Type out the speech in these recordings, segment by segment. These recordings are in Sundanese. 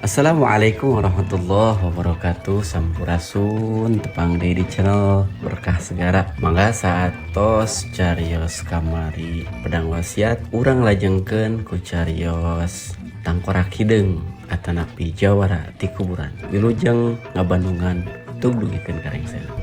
Assalamualaikum warahmatullahi wabarakatuh. Sampurasun, tepang deui di channel Berkah Segara. Mangga saatos carios kamari pedang wasiat, urang lajengkeun ku carios tangkorak hideung atanapi jawara ti kuburan. Wilujeng ngabandungan, tug dugikeun ka rengsena.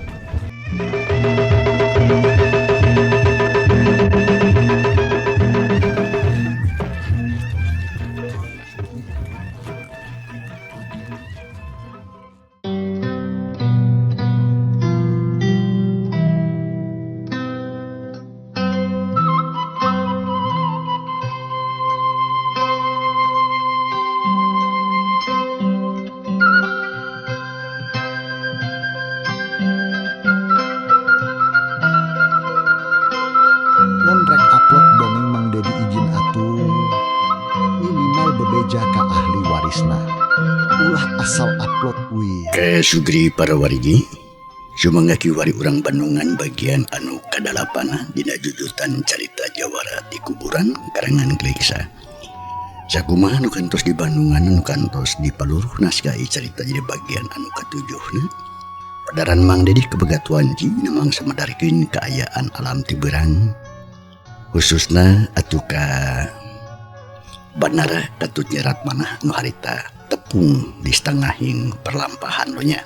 Mun rek upload dongeng Mang Dedi izin atuh, minimal bebeja ka ahli warisna, ulah asal upload wih. Ke Sugri para wargi, sumangga kiwari urang Bandungan bagian anu kadalapana dina jujutan carita Jawara di kuburan karangan Gleisa. Sakumaha nu kantos di Bandungan, nu kantos di paluruh naskah carita jadi bagian anu katujuhna. Padaran Mang Dedi kebegatuan ji memang samadarkeun kaayaan alam tiberang, khususna atuh ka Bandara Katut Nyerat Manah nu harita tepung di setengahing perlampahan lo nya.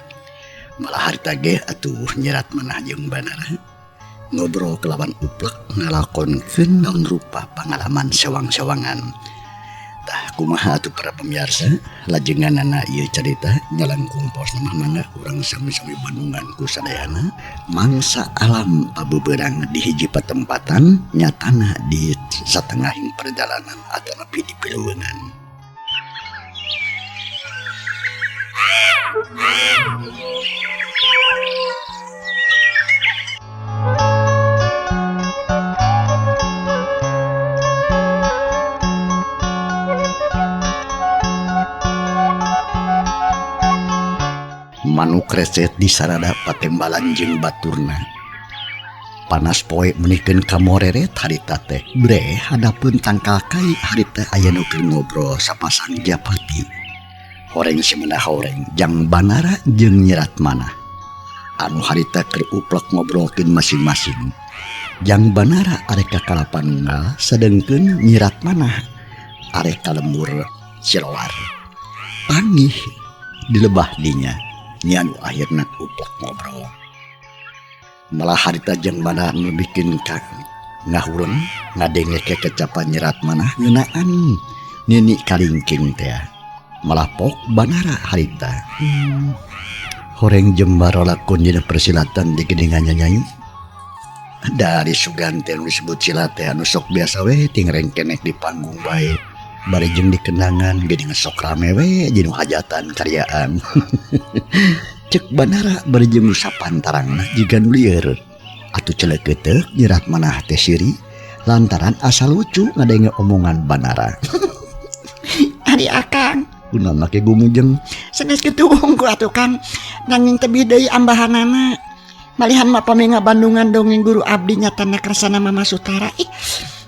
Malah harita ge atuh Nyerat Manah jeung Bandara ngobrol kelawan uplek ngalakonkeun naon rupa pengalaman sewang-sewangan. Tah, kumaha atuh para pemirsa lajenganana ieu carita nyalangkung pos mah? Mangga urang sami-sami bandungan ku sadayana mangsa alam abeberang di hiji patempatan, nyatana di satengahing perjalanan atanapi di pileungan. Manuk reset di sarada patembalan jeung baturna. Panas poe menikeun kamoreret harita teh. Bre hadapeun tangkal kai harita aya nu keur ngobrol sapasang japati. Horeng semenah horeng jang Banara jeung Nyerat Manah. Anu harita keur uplek ngobrolkeun masing-masing. Jang Banara arek ka Kalapa Nunggal, sedengkeun Nyirat Manah arek ka lembur Ciroar. Pangih di lebah dinya nya nu akhirna uplek ngobrol. Malah harita jeung Banara nu bikin ka ngahuleng ngadenge kekecapan Nyerat Manah ngeunaan nini kalingking teh. Malah pok Banara harita. Horeng jembar lakon dina persilatan di geningan nyanyi. Dari sugan teh nu disebut silat teh anu sok biasa we ting rengkenek di panggung bae. Bari jeung dikenangan geuning sok rame we jeung hajatan karyaan. Cek Banara bari jeung nu sapantarangna jiga nu lieur. Atuh celekeuteuh Nyerat Manah teh siri lantaran asa lucu ngadenge omongan Banara. Ari Akang. Kunaon make gumujeng? Sanes kitu wungkul atuh Kang. Nanging tebih deui ambahanana. Malihan mah pami ngabandungan dongeng guru abdi nyatana kersana Mama Sutara. Ih,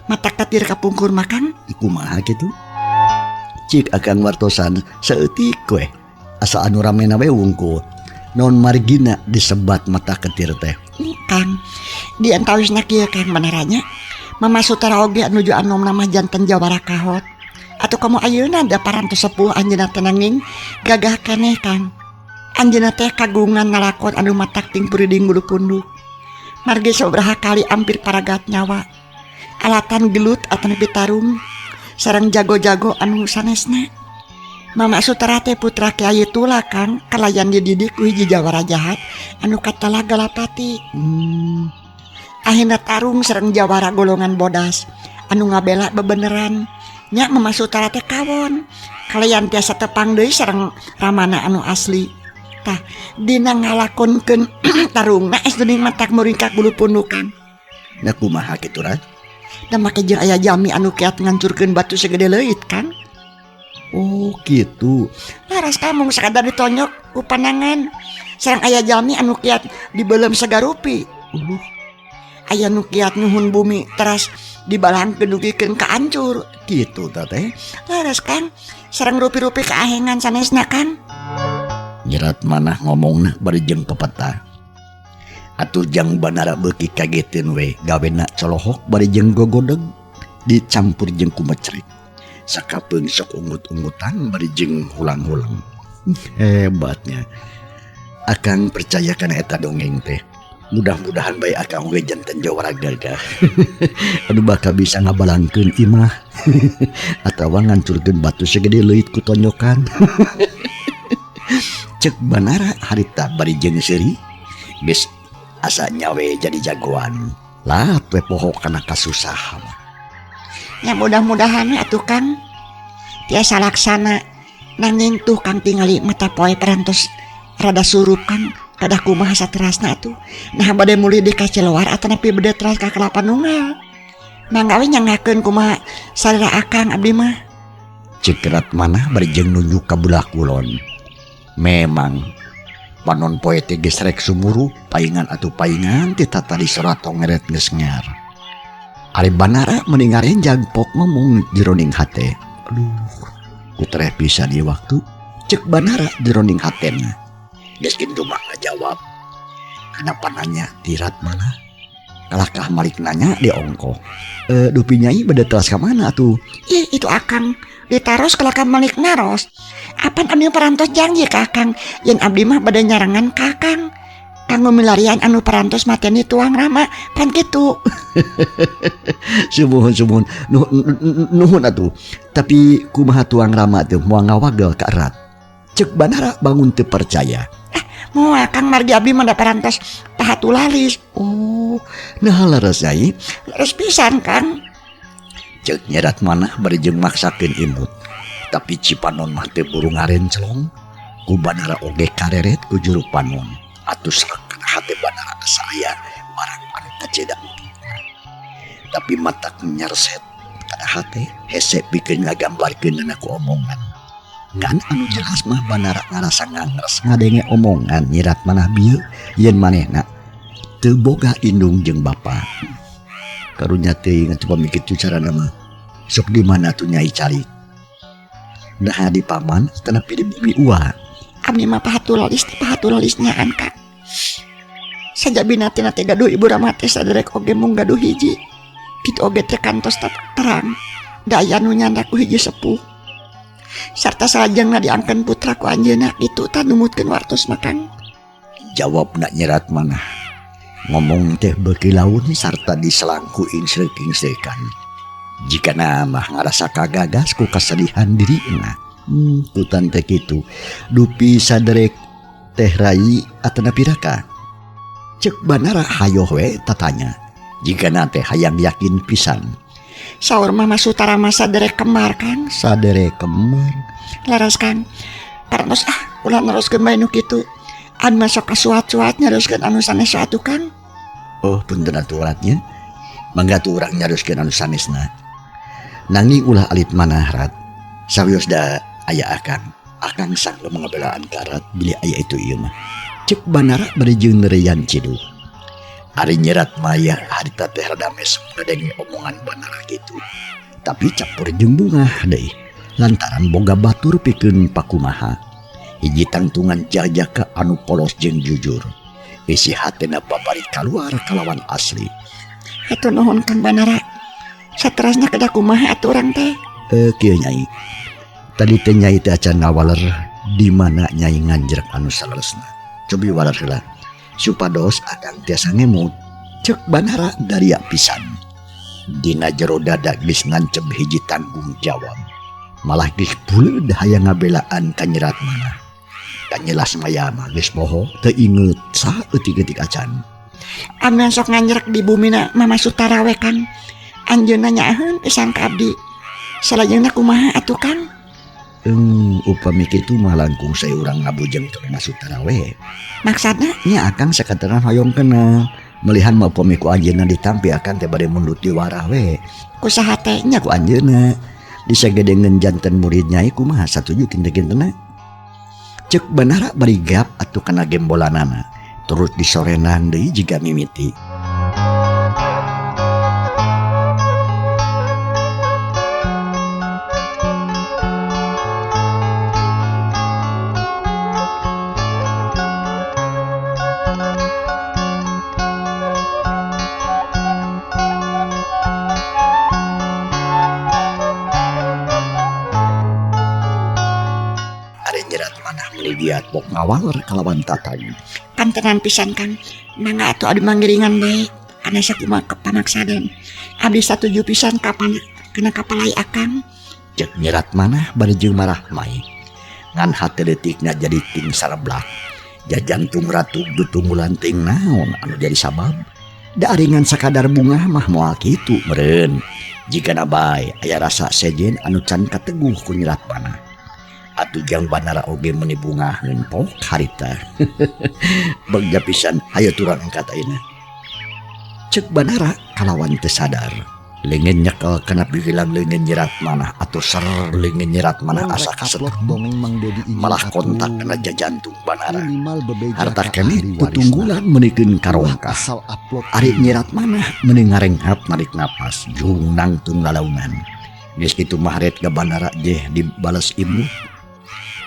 mata katir kapungkur mah Kang. Kumaha kitu? Cik Akang wartosan saeutik we. Asa anu ramena we wungkul. Naon margina disebat mata ketir teh? Kang, di antawisna kieu Kang Banaranya. Mama Sutara oge nuju anom nama janten jawara kahot. Atuh komo ayeuna da parantos sepuh anjeunna teh nanging gagah keneh Kang. Anjeunna teh kagungan ngalakon anu matak ting puriding bulu punduk. Margi sabaraha kali ampir paragat nyawa. Alatan gelut atanapi tarung sareng jago-jago anu sanesna. Mama Sutara teh putra Kyai Tula Kang, kalayan dididik ku hiji jawara jahat anu katala Galapati. Akhirna tarung sareng jawara golongan bodas anu ngabela bebeneran. Nya Mama Sutara teh kawon kalayan tiasa tepang deui sareng ramana anu asli. Tah dina ngalakonkeun tarungna es dening matak muringkak bulu punduk Kang. Nya kumaha kitu Rat? Da make jeung aya jami anu kiat ngancurkeun batu segede leuit Kang. Oh gitu. Laras kamung sakadar ditonyok ku panangan. Sareng aya jalmi anu kiat dibeuleum sagarupi. Aya nu kiat nyuhun bumi teras Dibalangkeun dugikeun ka ancur. Kitu tah teh. Leres Kang, sareng rupi-rupi kaahengan sanesna Kang. Nyerat manah ngomongna bari jeung pepeta. Atuh jang Banara beuki kageteun we gawena colohok bari jeung gogodeg dicampur jeung kumecrek. Sakapeung sok ungut-ungutan bari jeung hulang-hulang. Hebatnya. Akang percaya kana eta dongeng teh. Mudah-mudahan bae akang oge janten jawara gagah. Aduh bakal bisa ngabalangkeun imah atawa ngancurkeun batu segede leuit ku tonyokan. Cek Banara harita bari jeung seuri geus asa nyawe jadi jagoan. Lah we poho kana kasusahan. Ya mudah-mudahan atuh Kang tiasa laksana. Nanging tuh Kang tingali mata poe parantos rada surup Kang. Kadah kumaha saterasna atuh. Nah bade mulih di ka Cilewar atanapi bade teras ka Kelapa Nunggal. Mangga we nyangakeun kumaha salira akang abdi mah. Cek Ratmanah bari jeung nunjuk ka belah kulon. Memang panon poe teh geus rek sumuruh paingan atuh paingan ti tatadi soratong ngeret geus ngar. Ari Banara meni ngarenjag pok ngomong jeroning hate. Aduh, kutereh pisan ieu waktu. Cek Banara jeroning hatena. Geus kitu mah ngajawab. Kenapa nanya ti Ratmanah? Kalahkah malik nanya di ongkoh. Dupi nyai bade teras ka mana atuh? Ih, itu akang ditaros kalahkah malik naros. Apan abdi parantos janji ka akang yen abdi mah bade nyarengan ka akang. Kanggo milarian anu parantos mateni tuang Rama pan kitu. Sumuhun sumuhun nuhun atuh. Tapi kumaha tuang Rama teh moal ngawagel ka erat. Cek Banara bangun teu percaya. Moal Kang margi abdi mah da parantos pahatulalis. Oh, nah leres nyai. Leres pisan Kang. Cek Nyi Ratmanah bari jeung maksakeun imut. Tapi Cipanon mah teu buru ngarencelong. Ku Banara oge kareret ku juru panon. Atuh serek kana hate Banara asa aya barang anu kaceda. Tapi matak nyarset kana hate hese pikeun ngagambarkeun ku omongan. Ngan anu jelas mah Banara ngarasa ngangres ngadenge omongan Nyi Ratmanah bieu yen manehna teu boga indung jeung bapa. Karunya teuing atuh pamikir tu carana mah. Sok di mana tuh nyai cari? Nah di paman tanapi di bumi ua. Abdi mah pahatulalis teh pahatulalis nyaan Kang. Sajabina teh teh gaduh ibu rama teh saderek oge mung gaduh hiji. Kitu oge teh kantos terang. Daya nu nyandak ku hiji sepuh. Sarta salajengna diangkeun putra ku anjeunna kitu tah numutkeun wartos mah Kang. Jawabna Nyi Ratmanah. Ngomong teh beuki laun sarta diselangku insrek-insrekan. Jikana mah ngarasa kagagas ku kasedihan dirina. Tutan teh kitu. Dupi saderek teh rai atanapi raka. Cek Banara hayoh we tatanya. Jikana teh hayang yakin pisan. Saur mah Sutara mah saderek kembar Kang. Saderek kembar. Leres Kang. Parantos ah ulah neruskeun bae nu kitu. Anu masuk ka suat-suat nyaruskeun anu sanes atuh Kang. Oh punten atuh uratnya. Mangga tuh urang nyaruskeun anu sanesna. Nanging ulah alit manah rat. Sawios da aya akang. Akang sanggup mengabelaan karat bilih aya itu ieu mah. Cek Banara bari jeung nereyan ciduh. Ari Nyi Ratmaya harita teh rada mesem ngadenge omongan Banara kitu. Tapi campur jeung bungah deui. Lantaran boga batur pikeun pakumaha. Hiji tangtungan jajaka anu polos jeung jujur. Isi hatena babari kaluar kalawan asli. Hatur nuhun Kang Banara. Saterasna kedah kumaha atuh urang teh? Kieu nyai. Tadi teh nyai teh acan ngawaler di mana nyai nganjrek anu saleresna. Cobi waler heula. Supados akang tiasa ngemut. Cek Banara daria pisan. Dina jero dada geus ngancem hiji tanggung jawab. Malah geus buleud hayang ngabelaan ka Nyi Ratmanah. Kanyelas maya mah geus poho teu inget saeutik-eutik acan. Anu sok nganjrek di bumina Mama Sutara we Kang. Anjeunna nyaaheun pisan ka abdi. Salajengna kumaha atuh Kang? Upami kitu mah langkung saya urang ngabujeng ka Mama Sutara we. Maksudna? Nya akang sakataran hoyong kenal. Melihan mah upami ku anjeunna ditampi akang teh bade mundut diwarah we. Ku saha teh? Nya ku anjeunna. Disagedengeun janten murid nyai kumaha satuju kinten-kintena. Cek Banara bari gap atuh kana gembolanana. Turut disorenan deui jiga mimiti. Nyerat Manah meuni giat pok ngawaler kalawan tatang. Kantenan pisan Kang. Mangga atuh abdi mangiringan bae. Kana sakumaha kapamaksadan. Abdi satuju pisan kapan kana kapalai akang. Cek Nyerat Manah bari jeung marah mai. Ngan hate leutikna jadi ting sareblak. Jajantung ratu dutunggulan ting naon anu jadi sabab. Da ari ngan sakadar bungah mah moal kitu meureun. Jigana bae aya rasa sejen anu can kateguh ku Nyerat Manah. Atuh jang Banara oge meuni bungaheun pok harita. Bagja pisan hayu turang angkat ayeuna. Cek Banara kalawan teu sadar. Leungeun nyekel kana pigilan leungeun Nyerat Manah atuh ser leungeun Nyerat Manah Mun asa rek kaset. upload dongeng Mang Dedi izin Malah atuh. kontak kana jajantung Banara. Minimal bebeja Harta ka keneh ahli warisna. tutunggulan meunikeun Ulah karongkah. asal upload Ari deui. Nyerat Manah meuni ngarenghap narik napas jung nangtung lalaunan. Geus kitu mah ret ka Banara jeh dibales imut.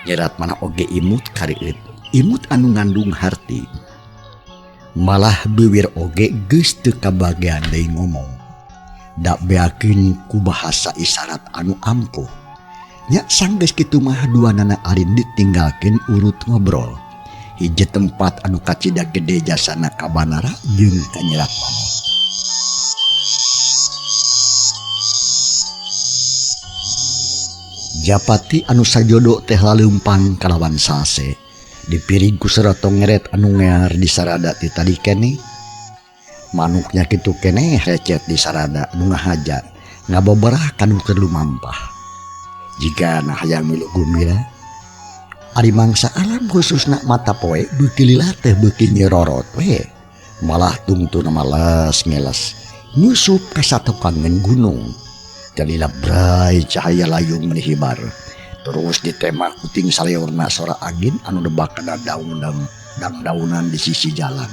Nyerat Manah oge imut karieut. Imut anu ngandung harti. Malah beuwir oge geus teu kabagean deui ngomong. Da beakeun ku bahasa isyarat anu ampuh. Nya sanggeus kitu mah duanana arin ditinggalkeun urut ngobrol. Hiji tempat anu kacida gede jasana ka Banara jeung ka Nyerat Manah. Japati anu sajodo teh laleumpang kalawan salse. Dipirig ku serotong ngeret anu ngear di sarada ti tadi keneh. Manuknya kitu keneh recet di sarada nu ngahaja ngaboberah kanu keur lumampah. Jigana hayang milu gumira. Ari mangsa alam khususna mata poe beuki lila teh beuki nyerorot we. Malah tungtuna males ngeles nyusup ka satukangan gunung. Jalila bray cahaya layung meuni hibar. Terus ditema kuting saleorna sora angin anu nebak kana daun-daunan di sisi jalan.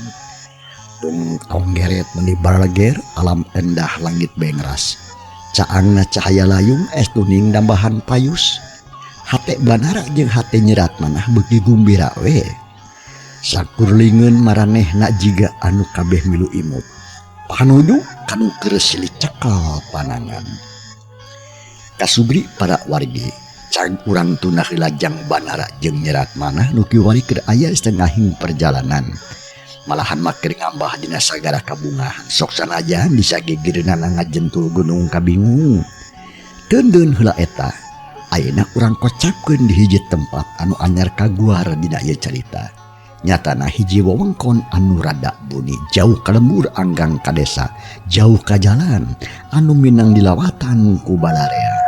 Tung tonggeret meuni baraleger alam endah langit bengras. Caangna cahaya layung es tuning nambahan payus. Hate Banara jeung hate Nyerat Manah beuki gumbira we. Sakurlingeun maranehna jiga anu kabeh milu imut. Panuju kanu keur silih cekel panangan. Kasubri para wargi cag urang tunah heula jang Banara jeung Nyerat Manah nu kiwari keur aya setengahing perjalanan. Malahan maker ngambah dina sagara kabungahan. Sok sanajan disagigireunana ngajentul gunung kabingung. Teundeun heula eta. Ayeuna urang kocapkeun di hiji tempat anu anyar kaguar dina ieu carita. Nyatana hiji wewengkon anu rada buni jauh ka lembur anggang ka desa, jauh ka jalan anu minang dilawatan ku balarea.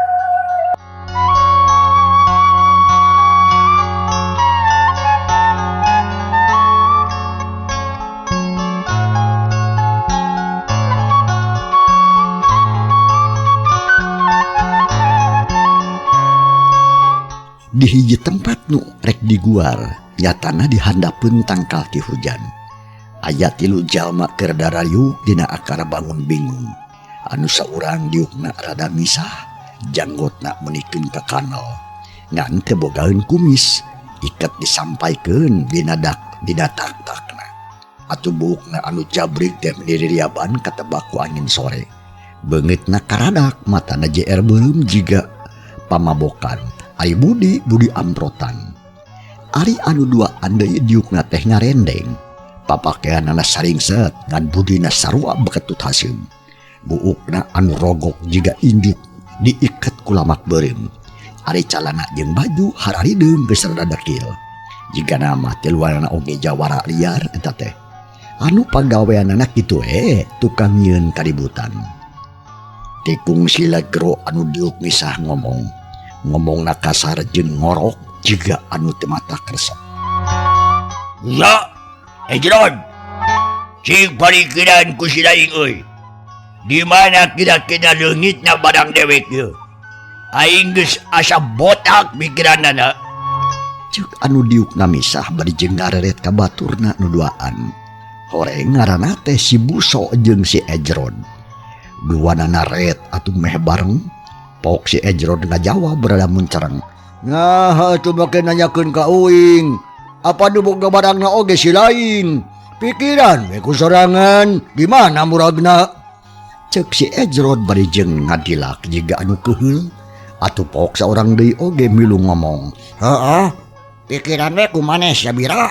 Di hiji tempat nu rek diguar, nyatana dihandapeun tangkal ki hujan. Aya tilu jalma keur darayuk dina akar bangun bingung. Anu saurang diukna rada misah, janggotna meunikeun ka kanal. Ngan teu bogaeun kumis, iket disampaikeun dina dak dina tak-takna. Atuh buukna anu jabrik teh diririaban katebak ku angin sore. Beungeutna karadak, matana JR beureum jiga pamabokan. Ari Budi, Budi amprotan. Ari anu duaan deui diukna teh ngarendeng. Papakeanana saringset ngan budina sarua beketut haseum. Buukna anu rogok jiga injuk diiket ku lamak beureum. Ari calana jeung baju hararideung geus rada dekil. Jigana mah tiluanana oge jawara liar eta teh. Anu pagaweanana kitu we tukang nyieun kaributan. Tikung silagro anu diuk misah ngomong. Ngomongna kasar jeung ngorok jiga anu teu mata resep. Ya, Ejron. Cing parikiran ku si daing euy. Di mana kira-kira leungitna barang dewek ieu? Aing geus asa botak pikiranana. Ceuk anu diukna misah bari jeung ngareret ka baturna nu duaan. Horeng ngaranna teh si Buso jeung si Ejron. Duanana ret atuh meh bareng. Pok si Ejron ngajawab berada muncereng. Nah, atuh make nanyakeun ka uing. Apa nu boga barangna oge si lain? Pikiran we ku sorangan, di mana muragna? Ceuk si Ejron bari jeung ngadilak jiga anu keuheul. Atuh pok saurang deui oge milu ngomong. Heeh. Pikiran we ku maneh sia Bira.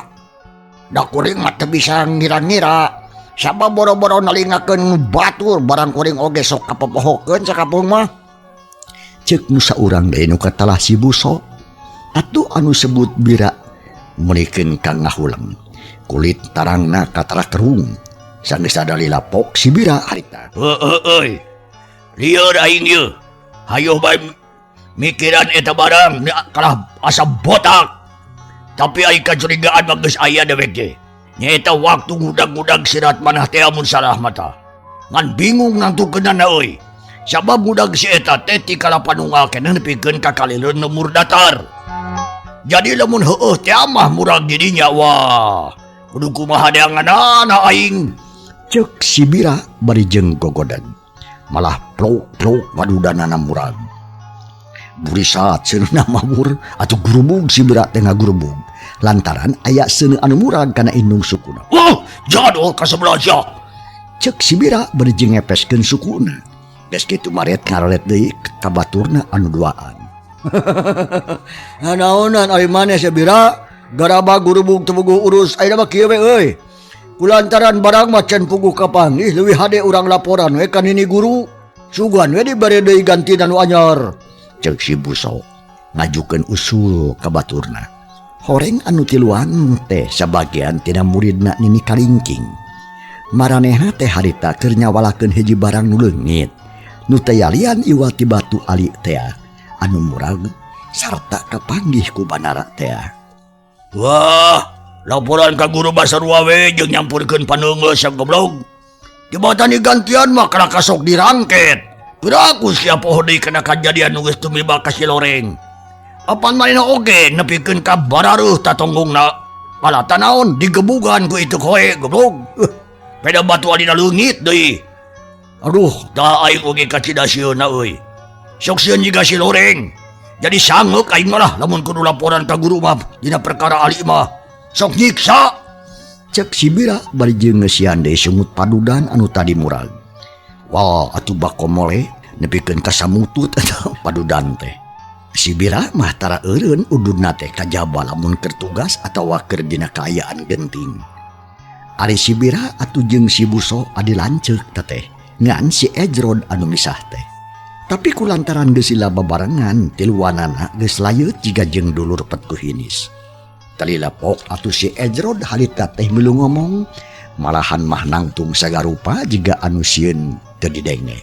Da kuring mah teu bisa ngira-ngira. Sabab boro-boro nalingakeun batur barang kuring oge sok kapopohokeun sakampung mah. Cek nu saurang deui nu katalah si Buso. Atuh anu sebut Bira meunikeun ka ngahuleng. Kulit tarangna katara kerung. Sanggeus dalila pok si Bira harita. Heueuh euy. Lieur aing ieu. Hayoh bae mikiran eta barang kalah asa botak. Tapi ai kacurigaan mah geus aya dewek ge. Nyaeta waktu ngudag-ngudag sirat manah teh amun salah mata. Ngan bingung nangtukeunana euy. Sabab ngudag si eta teh ti kalapanunggal keneh nepikeun ka kalileun lemur datar. Jadi lamun heueuh teh mah murag didinya wah. Kudu kumaha deanganana aing. Ceuk si Bira bari jeung gogodan. Malah plok-plok padudanana murag. Burisat seuneu mabur atuh gurubug si Bira teh ngagurubug. Lantaran aya seuneu anu murag kana indung sukuna. Wah, jadol ka sebelah sia. Ceuk si Bira bari jeung ngepeskeun sukuna. Geus kitu maret ngarolet deui ka baturna anu duaan. Naonan ari maneh sia Bira? Garaba gurubug teu puguh urus ayeuna mah kieu we euy. Kulantaran barang mah can puguh kapanggih leuwih hade urang laporan we ka nini guru. Sugan we dibere deui gantina nu anyar. Ceuk si Buso ngajukeun usul ka baturna. Horeng anu tiluan teh sabagian tina muridna Nini Kalingking. Maranehna teh harita keur nyawalakeun hiji barang nu leungit. Nu teh yalian iwal ti batu ali tea anu murag sarta kapanggih ku banara tea. Wah, laporan ka guru basarua we jeung nyampurkeun paneunggeus sia goblok. Jabatan digantian mah kana kasok dirangket. Piraku sia poho deui kana kajadian nu geus tumiba ka si Loreng. Apan manehna oge nepikeun ka bararuh tatonggongna. Alatan naon digebugan ku itu koe goblok. Peda batu alina leungit deui. Aduh, tah aing oge kacida sieuna euy. Sok sieun jiga si Loreng. Jadi sangeuk aing malah lamun kudu laporan ka guru mah dina perkara ali mah. Sok nyiksa. Cek si Bira bari jeung ngeusian deui sungut padudan anu tadi murag. Wah, atuh bakomole nepikeun ka samutut eta padudan teh. Si Bira mah tara eureun ududna teh kajaba lamun keur tugas atawa keur dina kaayaan genting. Ari si Bira atuh jeung si Buso adi lanceuk teteh ngan si Ejrod anu misah teh. Tapi kulantaran geus lila babarengan tiluanana geus layeut jiga jeung dulur petku hinis. Talila pok atuh si Ejrod harita teh milu ngomong malahan mah nangtung sagarupa jiga anu sieun teu didenge.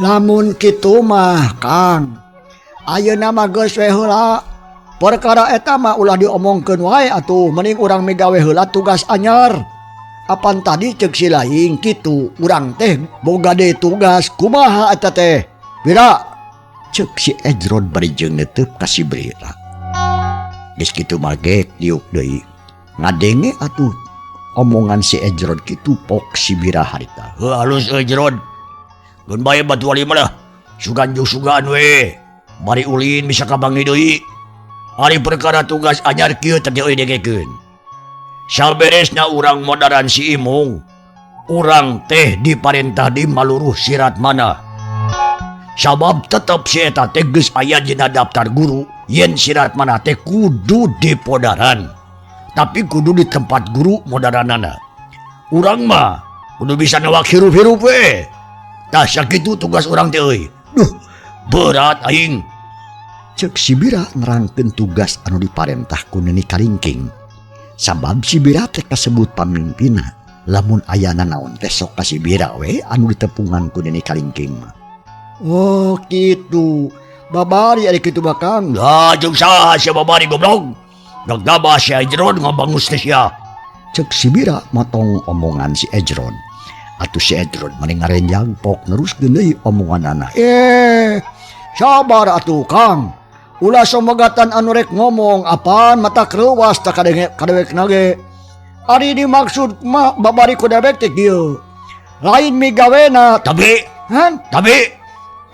Lamun kitu mah Kang, ayeuna mah geus we heula. Perkara eta mah ulah diomongkeun wae atuh, mending urang migawe heula tugas anyar. Apan tadi ceuk si laing kitu, urang teh boga deui tugas, kumaha eta teh? Bira, ceuk si Ejrod bari jeung netep ka si Bira. Geus kitu mah gek diuk deui. Ngadenge atuh omongan si Ejrod kitu pok si Bira harita. Heuh halus Ejrod. Geun bae batu ali mah lah. Sugan jeung sugan we. Bari ulin bisa kabangi deui. Ari perkara tugas anyar kieu teh euy dengekeun. Saberesna urang modaran si Imung. Urang teh diparentah di maluruh sirat mana. Sabab tetep si eta teh geus aya dina daftar guru yen sirat mana teh kudu dipodaran. Tapi kudu di tempat guru modaranana. Urang mah kudu bisa nawak hirup-hirup we. Tah sakitu tugas urang teh euy. Duh, berat aing. Ceuk si Bira nerangkeun tugas anu diparentah ku Nini Kalingking. Sabab si Bira teh kasebut pamimpinna. Lamun ayana naon teh sok ka si Bira we anu ditepungan ku Nini Kalingking mah. Oh kitu. Babari ari kitu mah Kang. Lah jeung saha sia babari goblok. Gagabah sia Ejrod ngabangus teh sia. Ceuk si Bira motong omongan si Ejrod. Atuh si Ejrod mani ngarenjang pok neruskeun deui omonganana. Sabar atuh Kang. Ulah somegatan anu rek ngomong apaan mata kreuwas tak kadenge kadewekna ge. Ari dimaksud mah babari ku dewek teh kieu. Lain migawena tapi han? Tapi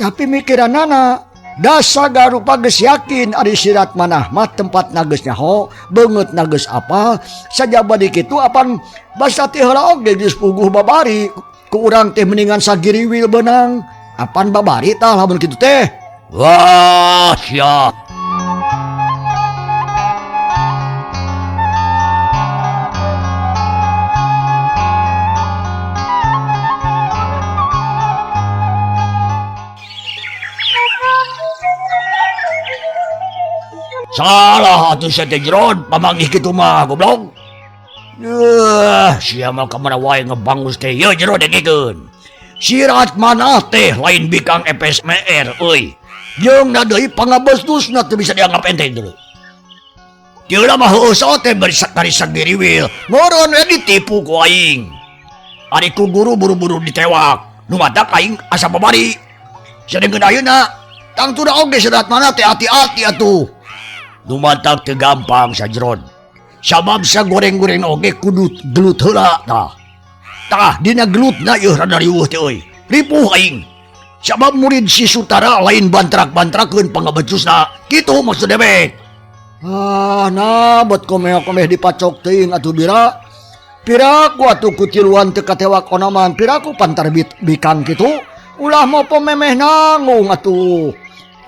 tapi mikiranana dasa garupa geus yakin ari sirat manah mah tempat geus nyaho, beungeut geus apa, sajaba di kitu apan basa ti heula oge geus puguh babari ku urang teh mendingan sagiriwil beunang. Apan babari tah lamun kitu teh. Wah, sia. Salah atuh sia teh Jerod pamanggih kitu mah goblok. Sia mah ka mana wae ngebangus teh yeuh Jerod dengekeun. Sirat manah teh lain bikang FSMR euy. Jeung na deui pangabestusna teu bisa dianggap enteng dulu. Teu mah heueuh teh bari sagiriwil. Meureun we ditipu ku aing. Ari ku guru buru-buru ditewak. Nu matak aing asa babari. Sadengkeun ayeuna tangtuna oge sirat manah teh hati-hati atuh. Nu matak teu gampang sajeron. Sabab sagoreng-goreng oge kudu gelut heula tah. Tah dina gelutna ieu rada riweuh teh euy. Ripuh aing. Sabab murid si Sutara lain bantrak-bantrakeun pangabecusna. Kitu maksud dewek. Ah, nah bet komeh-komeh dipacok teuing atuh bira. Piraku atuh kutiluan teu katewak onaman, piraku pantar bikang kitu. Ulah mopo memeh nanggung atuh.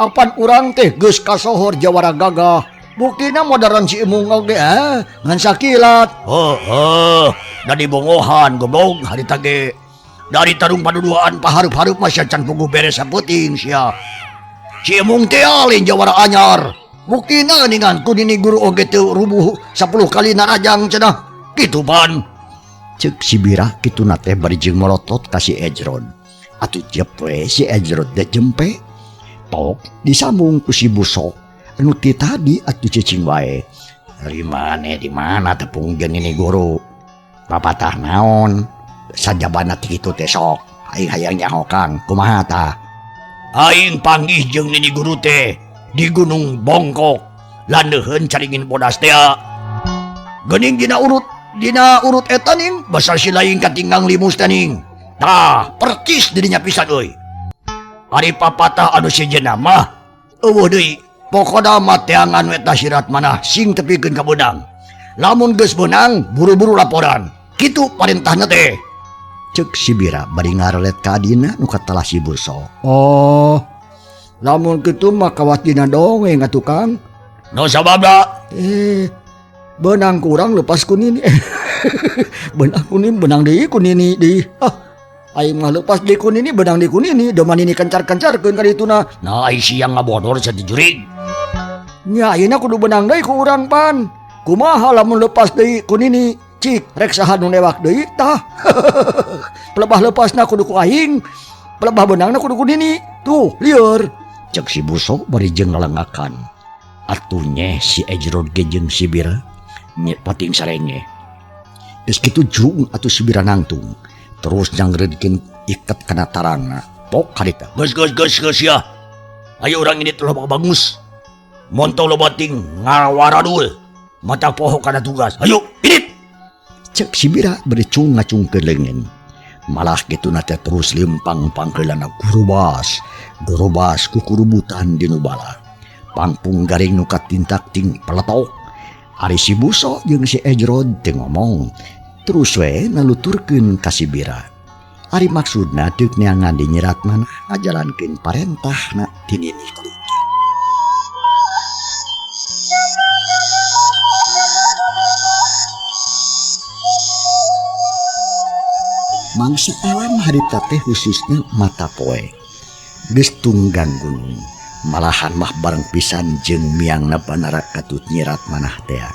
Apan urang teh geus kasohor jawara gagah. Buktina modern si Imung oge ngan sakilat. Heuh, da dibongohan goblok harita ge. Dari tarung paduduaan paharup-harup mah sia can puguh beres sapeuting sia. Si Imung teh lain jawara anyar. Buktina geuningan ku nini guru oge teu rubuh 10 kali narajang cenah. Kitu pan. Ceuk si Bira kituna teh bari jeung molotot ka si Ejrod. Atuh jep we si Ejrod teh jempe. Tok disambung ku si Busok. Anu ti tadi atuh cicing wae. Dari mana di mana tepung jeung nini guru. Papatah naon? Sajabana ti kitu teh sok. Aing hayang nyaho Kang, kumaha tah? Aing panggih jeung nini guru teh di Gunung Bongkok. Landeuheun caringin bodas teh. Geuning dina urut eta ning basar si lain katinggang limus teh ning. Tah, percis dirinya pisan euy. Ari papatah anu sejenna mah eueuh deui. Pokona mah teangan we tah sirat manah sing tepikeun ka beunang. Lamun geus beunang buru-buru laporan. Kitu parentahna teh. Ceuk si Bira bari ngarelet ka adina nu katelah si Busok. Oh, lamun kitu mah kawat dina dongeng atuh Kang. No sababna? Benang kurang lepas ku nini. Benang kuning benang deui ku nini deui. Ah, aing mah lepas deui ku nini benang deui ku nini, doman nini kencar-kencarkeun ka dituna. Nah, ai siang ngabodor sia jurig. Nya ayeuna kudu benang deui ku urang pan. Kumaha lamun lepas deui ku nini? Cik, rek saha nu newak deui tah. Pelebah lepasna kudu ku aing, pelebah benangna kudu ku nini. Tuh, lieur. Ceuk si Busok bari jeung ngalengakan. Atuh nyeh si Ejrod ge jeung si Bira nye pating sarenge. Geus kitu jung atuh si Bira nangtung. Terus nyangreudkeun iket kana tarangna. Pok harita. Geus geus geus geus ya. Ayo urang ini loba bagus. Montong loba ting ngawaradul. Mata poho kana tugas. Ayo, init. Ceuk si Bira bari cung ngacungkeun leungeun. Malah kituna teh terus lempang pangkeulana gurubas. Gurubas kukurubutan di nu bala. Pangpung garing nu katintak ting peletok. Ari si Busok jeung si Ejrod teu ngomong. Terus we naluturkeun ka si Bira. Ari maksudna deuk neangan di nyerat manah ngajalankeun parentahna ti nini guru. Mangsa alam harita teh khususna mata poe. Geus tunggang gunung. Malahan mah bareng pisan jeung miangna banara katut nyirat manah tea.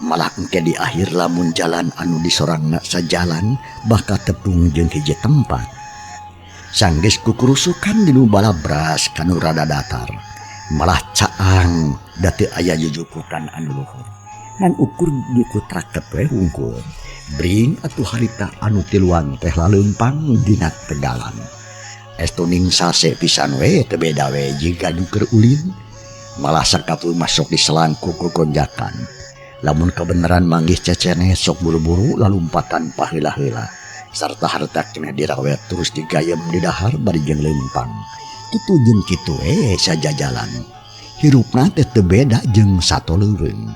Malah engke di akhir lamun jalan anu disorangna sajalan bakal tepung jeung hiji tempat. Sanggeus kukurusukan dinu balabras kanu rada datar. Malah caang da teu aya jujukutan anu luhur. Ngan ukur juku trakep we hungkul. Bring atuh harita anu tiluan teh laleumpang dina tegalan. Estuning sase pisan we teu beda we jiga nu keur ulin. Malah sakapul masuk di selangku kugonjakan. Lamun kebenaran manggih cecene sok buru-buru lalumpatan paheula-heula. Sarta harta kena dirawet terus digayem di dahar bari jeung leumpang. Kitu jeung kitu we sajajalan. Hirupna teh teu beda jeung sato leuweung.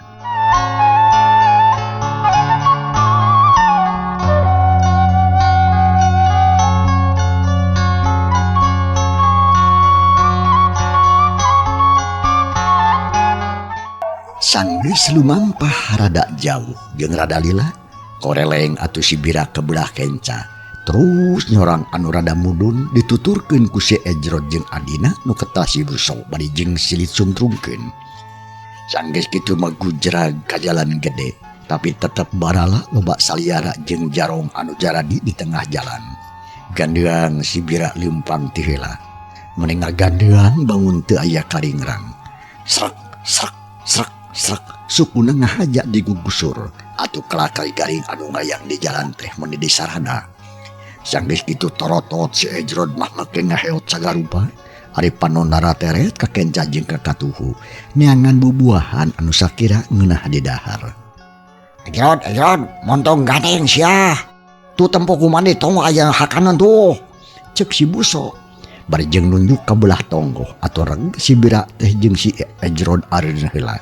Sanggeus lumampah rada jauh jeung rada lila, koreleng atuh si Bira ke belah kenca. Terus nyorang anu rada mudun dituturkeun ku si Ejrod jeung adina nu ketah si Busok bari jeung silit sungtrungkeun. Sanggeus kitu mah gujrag ka jalan gede, tapi tetep barala loba saliara jeung jarong anu jaradi di tengah jalan. Gandeang si Bira leumpang ti heula. Meni ngagandeang bangun teu aya karingrang. Srek srek srek srek sukuna ngahaja digugusur atuh kalakar garing anu ngayang di jalan teh meuni disarana. Sanggeus kitu torotot si Ejrod mah make ngaheot sagarupa. Ari panonna rateret kakenca jeung kakatuhu neangan bubuahan anu sakira ngeunah di dahar. Ejrod, Ejrod, montong gandeng sia. Tuh tempo kumandi tong aya hakanan tuh. Cek si Buso bari jeung nunjuk ka belah tonggoh atuh reg si Bira teh jeung si Ejrod areun heula.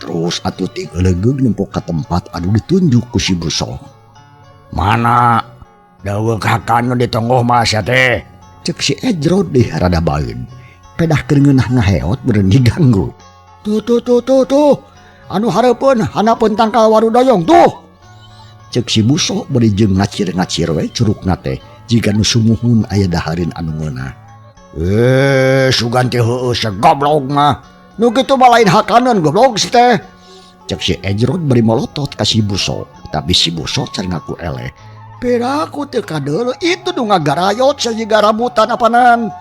Terus atuh ting eulegeug nempo ka tempat anu ditunjuk ku si Buso. Mana daweuh hakanan di tonggoh mah sia teh? Cek si Ejrod deh rada baeun. Pedah keur ngeunah ngaheot beureun diganggu. Tuh tuh tuh tuh tuh. Anu hareupeun hanapeun tangkal waru doyong tuh. Cek si Buso bari jeung ngacir-ngacir we curugna teh jiga nu sumuhun aya dahareun anu ngeunah. Sugan teh heueuh sagoblok mah. Nu kitu mah lain hakaneun goblok si teh. Cek si Ejrod bari molotot ka si Buso, tapi si Buso can ngaku eleh. Piraku teu kadeuleu itu nu ngagarayot sajiga rambutan apanan.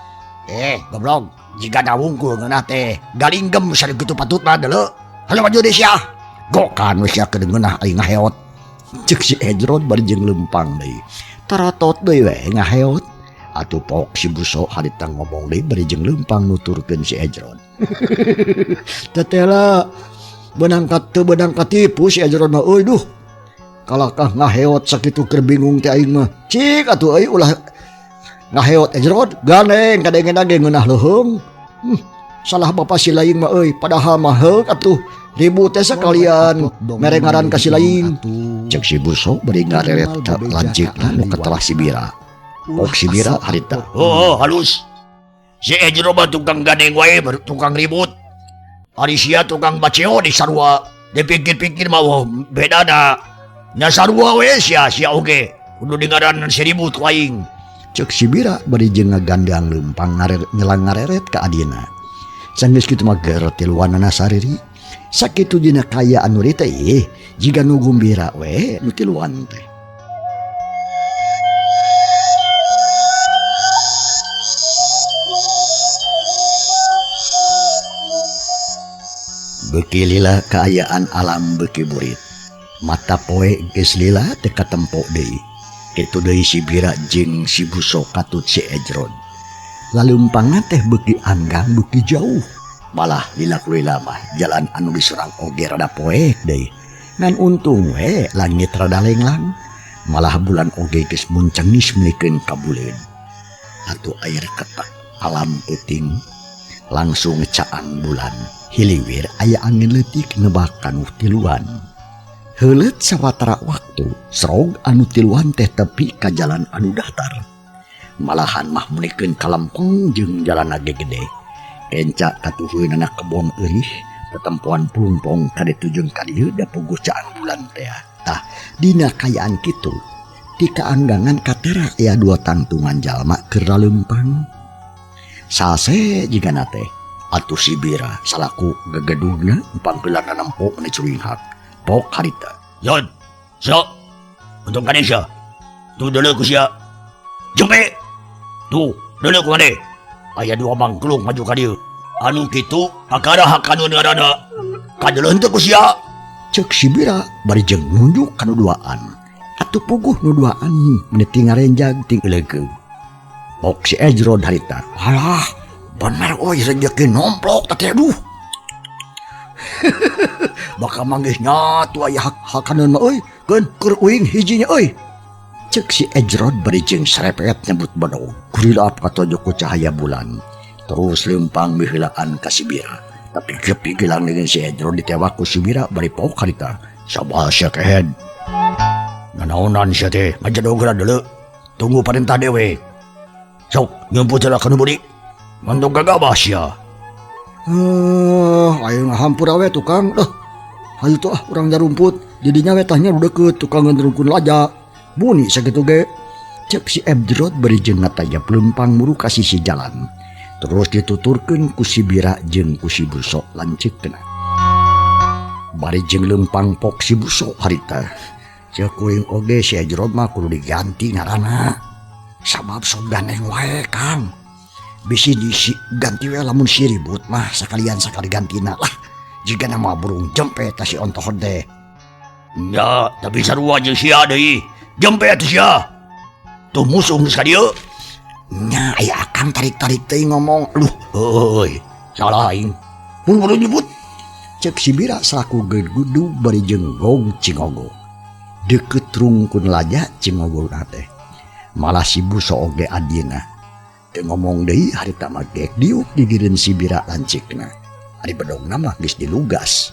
Goblok, jiga dawungkul ngeunah teh. Galinggem sari kitu patutna deuleu. Hayo maju deui sia. Gokan we sia keur ngeunah aing ngaheot. Cek si Ejrod bari jeung leumpang deui. Taratot deui we ngaheot. Atuh pok si Buso harita ngomong deui bari jeung leumpang nuturkeun si Ejrod. Tetela beunang teu beunang katipu si Ejrod mah euy duh. Kalakah ngaheot sakitu keur bingung teh aing mah. Cik atuh euy ulah ngaheot Ejrod gandeng kadengena ge ngeunah leuheung. Salah bapa si laing mah euy padahal mah heuk atuh ribut teh sakalian mere ngaran ka si laing. Cek si Buso bari ngareret ka lanceukna nu katelah si Bira. Ok si Bira harita. Oh, halus. Si Ejrod mah tukang gandeng wae tukang ribut. Ari sia tukang baceo di sarua. Dipikir-pikir mah wah bedana. Nya sarua we sia sia oge. Kudu dingaran si ribut ku aing. Cek si Bira bari jeung ngagandang leumpang nyelang ngareret ka adina. Sanggeus kitu mah ger tiluanana sariri. Sakitu dina kaya anu teh ih jiga nu gumbira we nu tiluan teh. Beuki lila kaayaan alam beuki burit. Mata poe geus lila teu katempo deui. Kitu deui si Bira jeung si Buso katut si Ejrod. Laleumpangna teh beuki anggang beuki jauh. Malah lila kulila mah jalan anu disurang oge rada poek deui. Ngan untung we langit rada lenglang. Malah bulan oge geus muncengis meulikeun ka buleud. Atuh air ketek alam peuting langsung caang bulan. Hiliwir aya angin leutik nebak kanu tiluan. Heuleut sawatara waktu serog anu tiluan teh tepi ka jalan anu datar. Malahan mah meulikeun kalempeng jeung jalanna ge gede. Kenca katuhueunana kebon eurih, tetempoan pungpong ka ditu jeung ka dieu da puguh caang bulan teh. Tah dina kayaan kitu ti kaanggangan katera aya dua tangtungan jalma keur laleumpang. Salse jigana teh atuh si Bira salaku gegedugna panggeulana nempo meni curinghak. Pok harita. Yon, sok. Untung kade sia. Tuh deuleu ku sia. Jempe. Tuh deuleu ku mane. Aya dua mangklung maju ka dieu. Anu kitu pakara hakanun ngaranna. Kadeuleu henteu ku sia. Cek si Bira bari jeung nunjuk ka nu duaan. Atuh puguh nu duaan meni tingarenjag ting eulegeug. Pok si Ejrod harita. Alah, bener euy rejeki nomplok teh aduh. Bakal manggih nyatu aya hakaneun mah euy, keun keur uing hijinya euy. Cek si Ejrod bari jeung serepet nyebut bedog. Kurilap katojo ku cahaya bulan. Terus leumpang miheulaan ka si Bira. Tapi gepi gelang dengan si Ejrod ditewak ku si Bira bari pok harita. Sabah sia kehed. Nanaonan sia teh ngajedog heula deuleu. Tunggu parentah dewe. Sok nyumput heula ka nu budi. Mantong gagabah sia. Aing hampura we tukang. Hayu tuh urang jarumput. Didinya we tahnya nu deukeut tukang ngerungkun laja. Buni sakitu ge. Cek si Ejrod bari jeung ngatayap leumpang muru ka sisi jalan. Terus dituturkeun ku si Bira jeung ku si Buso lanceukna. Bari jeung leumpang pok si Buso harita. Ceuk kuring oge si Ejrod mah kudu diganti ngaranna. Sabab sok gandeng wae Kang. Bisi diganti we lamun si ribut mah sakalian sakali gantina lah. Jiga nama burung jempe tah si ontohod teh. Nya, tapi sarua jeung sia deui. Jempe atuh sia. Tuh musuh geus ka dieu. Nya aya akang tarik-tarik teuing ngomong. Luh, heuy, salah aing. Mun buru nyebut. Cek si Bira selaku gegudu bari jeung gong Cingogo. Deukeut rungkun laja Cingogo teh. Malah si Buso oge adina. Teu ngomong deui harita mah gek diuk digireun si Bira lancikna. Ari bedogna mah geus dilugas.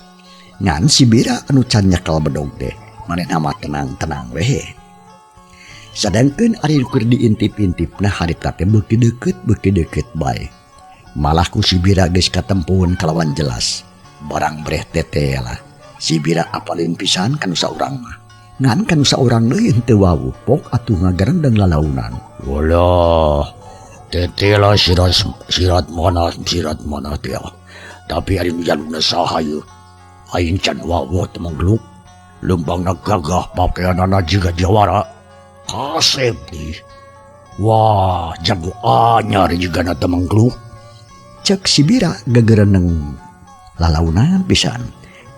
Ngan si Bira anu can nyekel bedog teh manehna mah tenang-tenang we. Sadangkeun ari keur diintip-intipna harita teh beuki deukeut bae. Malah ku si Bira geus katempuhun kalawan jelas. Barang breh tete lah. Si Bira apalin pisan kanu saurang mah. Ngan kanu saurang deui henteu wawuh pok atuh ngagarendeng lalaunan. Walah, tete lah sirat mana teh. Tapi ari nu jaluna saha ieu? Aing can wawuh teu manggeluk. Leumpangna gagah pakeanana jiga jawara. Kasep nih. Wah, jago anyar jigana teu manggeluk. Cek si Bira gegereneng lalaunan pisan.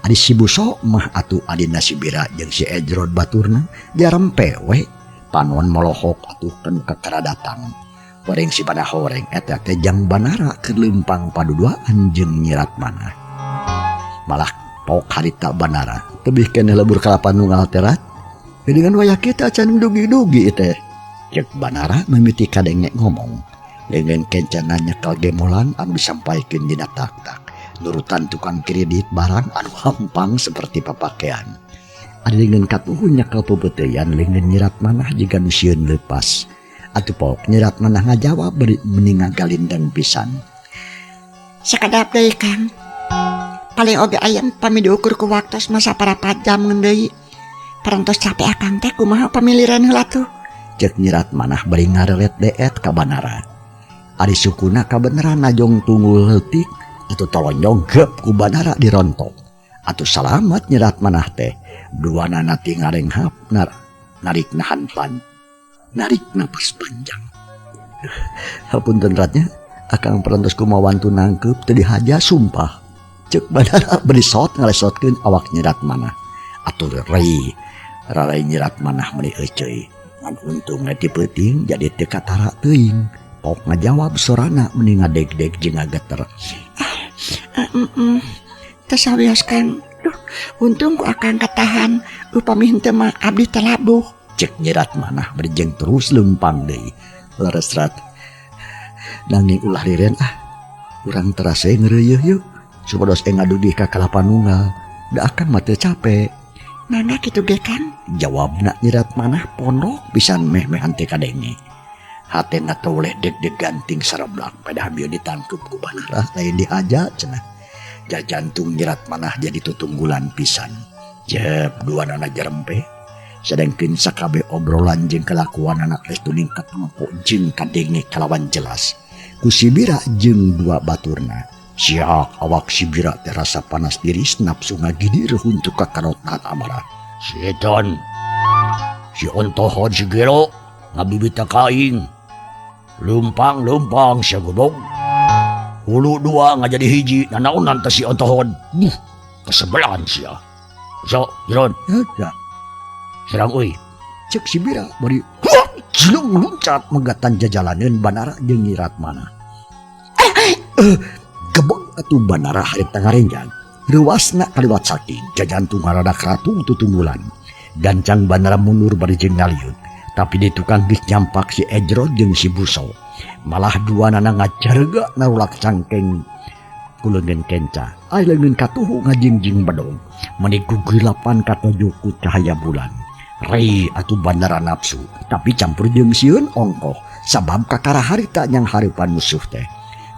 Ari si Buso mah atuh adina si Bira jeung si Ejrod baturna jarempe we. Panon molohok atuh kanu kakara datang. Horeng si bana horeng eta teh jang Banara keur leumpang paduduaan jeung nyirat manah. Malah pok harita Banara tebih keneh lebur kalapa nunggal terat. Geuningan wayah kita can dugi-dugi teh. Cek Banara mimiti kadenge ngomong. Dengan kencana nyekel gemolan anu disampaikeun dina tak-tak. Nurutan tukang kredit barang anu hampang seperti papakean. Ari leungeun katuhu nyekel peupeuteuyan leungeun nyirat manah jiga nu sieun leupas. Atuh pok nyirat manah ngajawab bari meni ngagalindeng pisan. Sakedap deui Kang. Paling oge aya pami diukur ku waktos mah saparapat jam ngeun deui. Parantos capek akang teh kumaha pamiliran heula tuh. Cek nyirat manah bari ngarelet deet ka Banara. Ari sukuna kabeneran najong tunggul leutik atuh tolonjong gep ku Banara dirontok. Atuh salamat nyirat manah teh. Duanana ti ngarenghap narik nahan pan. Narik napas panjang. Hapunten ratnya, akang parantos kumawantu nangkeup teu dihaja sumpah. Cek Banara bari sot ngalesotkeun awak nyirat manah. Atuh rei rarai nyirat manah meuni euceuy. Ngan untung ti peuting jadi teu katara teuing. Pok ngajawab sorana meuni ngadeg-deg jeung ngageter. Teu sawios Kang. Duh, untung ku akang katahan upami henteu mah abdi teh labuh. Cek nyirat manah bari jeung terus leumpang deui. Leres rat. Nanging ulah liren ah. Urang terase ngeureuyeuh yeuh. Supados ngadugih ka kalapa nunggal. Da akang mah teu capek. Mangga kitu ge Kang? Jawabna nyirat manah pondok pisan meh-mehan teh kadenge. Hatena toleh deg-deg ganting sareblak pada bieu ditangkeup ku Banara lain dihaja cenah. Jajantung nyirat manah jadi tutunggulan pisan. Jep duanana jarempe. Sedangkeun sakabeh obrolan jeung kalakuan anak restu ningkat tempo jeung kadenge kalawan jelas. Ku si Bira jeung dua baturna. Siak awak si Bira terasa panas diris nafsu ngagidir huntu ka karotna amarah. Setan. Si ontohod si gelo ngabibita ka aing. Lumpang-lumpang sia gobog. Hulu dua ngajadi hiji nanaonan teh si ontohod. Buh, kesebelan sia. So, Jeron. Ya. Serang euy. Cek si Bira bari cilung luncat megatan jajalaneun Banara jeung nyirat manah. Gebeg atuh Banara harita ngarenjang. Reuasna kaliwat saking jajantung haradak ratu tutunggulan. Gancang Banara mundur bari jeung ngaliut. Tapi di tukang geus nyampak si Ejrod jeung si Buso. Malah duanana ngajarega narulak cangkeng ku leungeun kenca. Ai leungeun katuhu ngajingjing bedog. Meuni gugulapan katojo ku cahaya bulan. Rei atuh Banara nafsu, tapi campur jeung sieun ongkoh sabab kakara harita nyang hareupan musuh teh.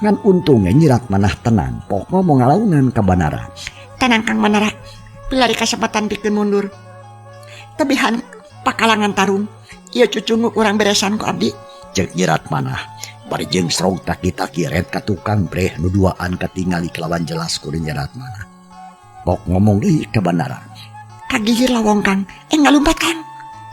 Ngan untungnya nyirat manah tenang, pok ngomong ngalaunan ka Banara. Tenang Kang Banara, pilari kasempatan pikeun mundur. Tebihan pakalangan tarung, ieu cucunguk urang beresan ku abdi. Cek nyirat manah, bari jeung strong taki-taki ret ka tukang breh nu duaan katingali kelawan jelas ku nyirat manah. Pok ngomong deui ka Bandara. Kagigir lawong Kang, enggal lumpat Kang.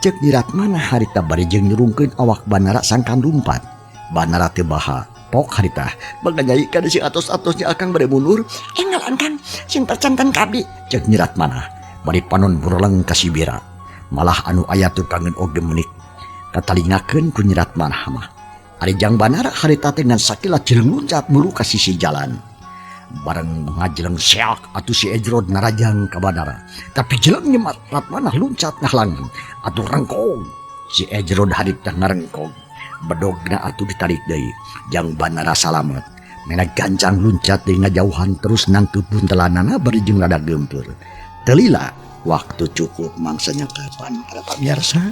Cek Nyi Ratmana harita bari jeung nyurungkeun awak Bandara sangkan lumpat. Bandara teu baha. Pok harita mangga nyai kada si atos-atosnya akang bade mundur. Enggalan Kang, sing percanten ka abdi. Cek Nyi Ratmana bari panon bureleng ka si Bira. Malah anu aya tukangeun oge menik katalingakeun ku Nyi Ratmana mah. Ari jang Bandara harita teh ngan sakila jeleng luncat muru ka sisi jalan. Bareng ngajeleng seak atuh si Ejrod narajang ka Bandara. Tapi jeleng Nyi Ratmana luncat ngahalangan. Atuh rengkong si Ejrod harita ngarengkong. Bedogna atuh ditarik deui jang Bandara salamet. Mena gancang luncat deui ngajauhan terus nangkeup buntelanana bari jeung rada geumpeur. Telila waktu cukup mangsanya kapan para pamirsa.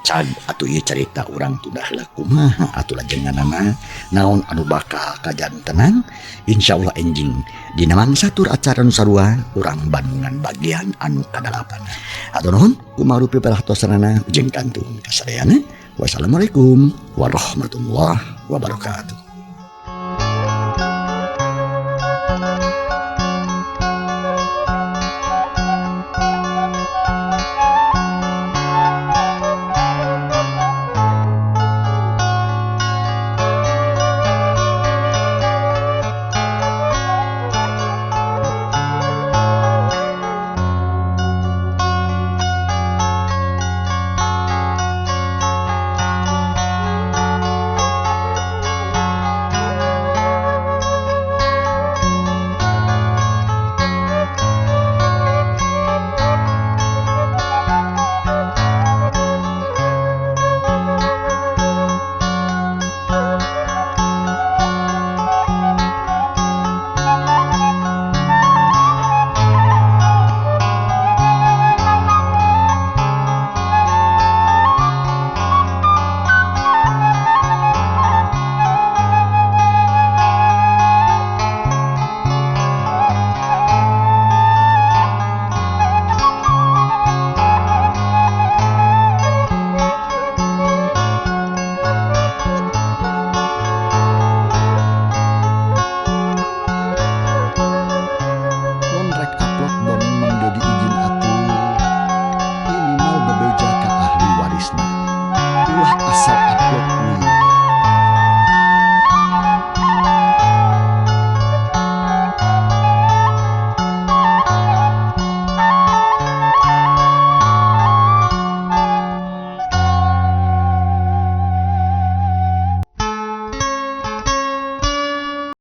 Cag atuh ieu carita urang tundah heula kumaha atuh lajenganana naon anu bakal kajantenan. Insyaallah enjing dina mangsa tur acara nu sarua urang Bandungan bagian anu kadalapan. Hatur nuhun kumaha rupi perhatosanana jeung kantun kasadayana. Wassalamualaikum warahmatullahi wabarakatuh.